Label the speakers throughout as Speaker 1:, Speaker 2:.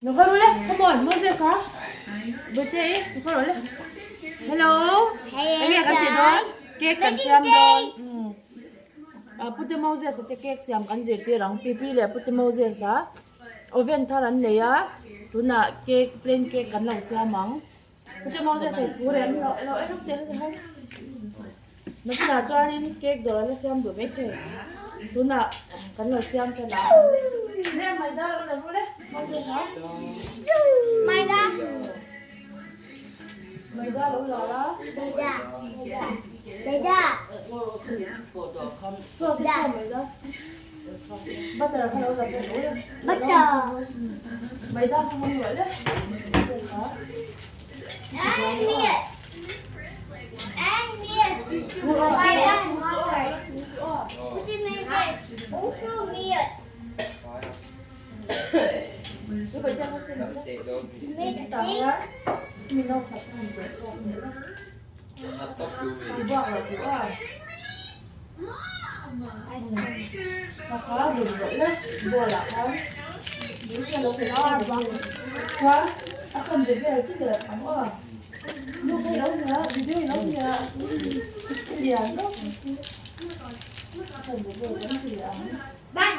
Speaker 1: Lo kal ule, come on, Moses ha. Bute i, lo kal ule. Hello. Enge kan ti dawn? Cake kan siam dawn. Pute Moses te cake siam kan zirtir ang. Pipi leh Pute Moses a oven thar an nei a. Tunah cake, plain cake kan lo siam ang. Pute Moses a phur em? Lo lo en rawk teh ha. Nakinah chuanin cake dawr an la siam duh maithei. Tunah kan lo siam tan a. Nge maida lo la ru le Moses a.
Speaker 2: Maida.
Speaker 1: Maida lo la la.
Speaker 2: Maida. Maida.
Speaker 1: Sauce hi saw maida. Butter kha lo la bawk ru le.
Speaker 2: Butter.
Speaker 1: Maida kha hmang luah le Moses a.
Speaker 2: And milk. And milk. And water. Also milk. Make cake. Bang.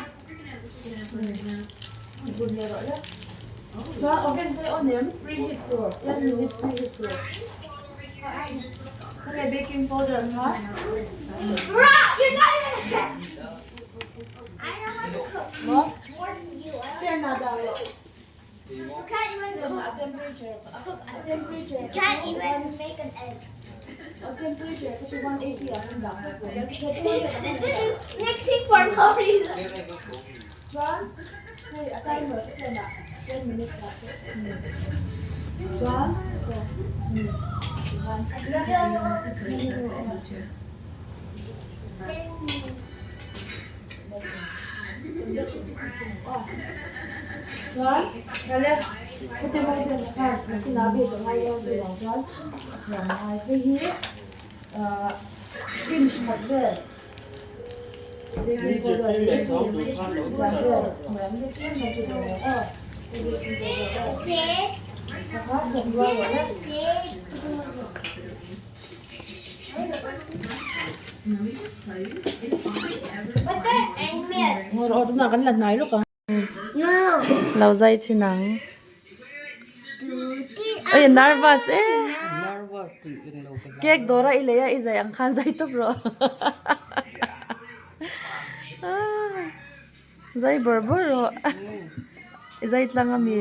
Speaker 1: Oven kha i on em preheat tur 10 minute preheat tur khawlai baking powder kha.
Speaker 2: Bro, you're not even a chef. I know how to cook
Speaker 1: Maw
Speaker 2: more than you. I
Speaker 1: chen ah dah rawh.
Speaker 2: You can't even cook.
Speaker 1: A temperature
Speaker 2: Cook.
Speaker 1: a temperature
Speaker 2: You can't even make an egg.
Speaker 1: a temperature kha chu 180 ah kan dah vek awm.
Speaker 2: This is mixing for no reason.
Speaker 1: Chuan hei a timer ka chen ah 10 minutes ah se chuan Chuan hlale heti Moses khan a chunah bik a ngai lo chuvang chuan a thiam a ngai. Hei hi ahh pinch khat vel baking powder hi dan vel hmuh ang vek em kan ti lo ang aw baking powder kha kha chawp rual rawh le.
Speaker 2: Butter and milk.
Speaker 1: Ngaw rawh aw tunah kan la hnai lawk ang.
Speaker 2: No.
Speaker 1: Lo zai chin ang. Oi nervous e. Cake dawr a i lei a i zai ang khan zai tawp rawh. Zai bawrh bawrh rawh. I zai tlang a mi.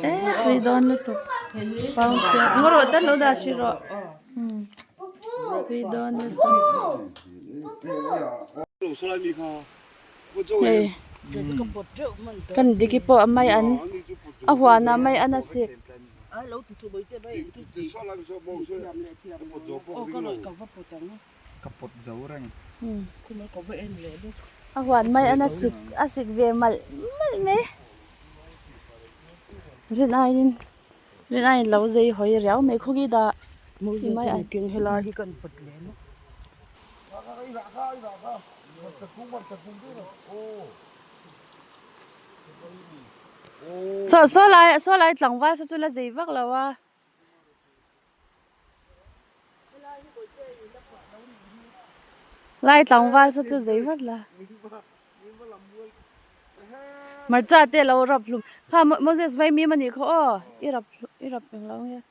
Speaker 1: E tui dawn lutuk. Ngaw rawh tan lo dah hrih rawh. Tui dawn lutuk. Hei kan diki pawh a mai an a huan ah mai an a sik. A huan mai an a sik a sik ve malh malh mai rin aiin. Rin a inlo zei hawi riau mai khawgi dah i mai a. Chaw saw lai saw lai tlangval saw chu la zei vak lo a. Lai tlangval saw chu zei vat la. Hmarcha te lo rap hlum kha Moses vaimim a nih kha aw i rap i rap eng lo nge.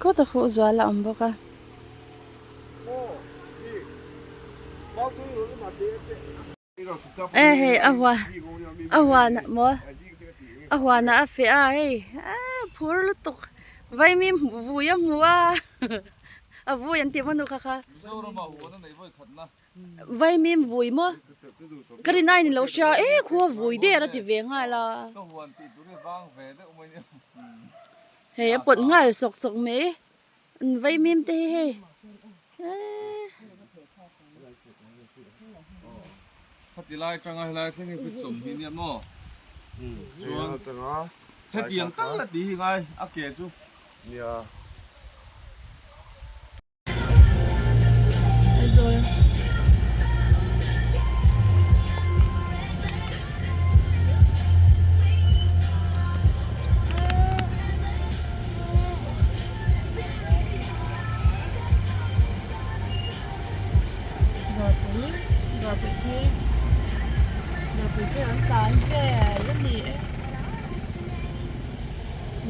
Speaker 1: Khaw tak huh zual a awm bawk a. E hei a huan a huan ah maw a huan ah a feh a hei ah phur lutuk vaimim vui a hmu a a vui an tih maw nu kha kha vaimim vui maw ka rin aiin ilo hria e khua vui der a ti ve nghal a hei a pawt nghal sawk sawk mai. An vaimim te hi hei eee.
Speaker 3: Khati lai atanga helai thleng hi feet 20 nia maw? Chuan hetiang tal a tih hi ngai a ke chu.
Speaker 4: Nia.
Speaker 1: Aizawl. Dawrpui dawrpui khi dawrpui khi an tlan vel a ni e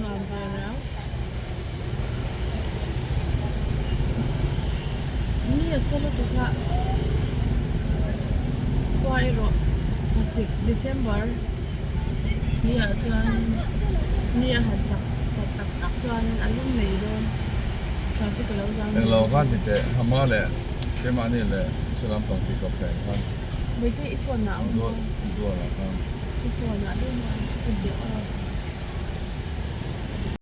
Speaker 1: nuam ve riau ni a sa lutuk a khua erawh thlasik December si ah chuan ni a han sak sak tak tak chuan a lum mai dawn traffic a lo zang
Speaker 3: Englo khan ti teh hama leh keimahni leh salam pang tih kawp thei ang khan.
Speaker 1: Bawihtei i phone ah a awm
Speaker 3: a. Dual ah khan.
Speaker 1: I phone ah daih hian ka bia aw.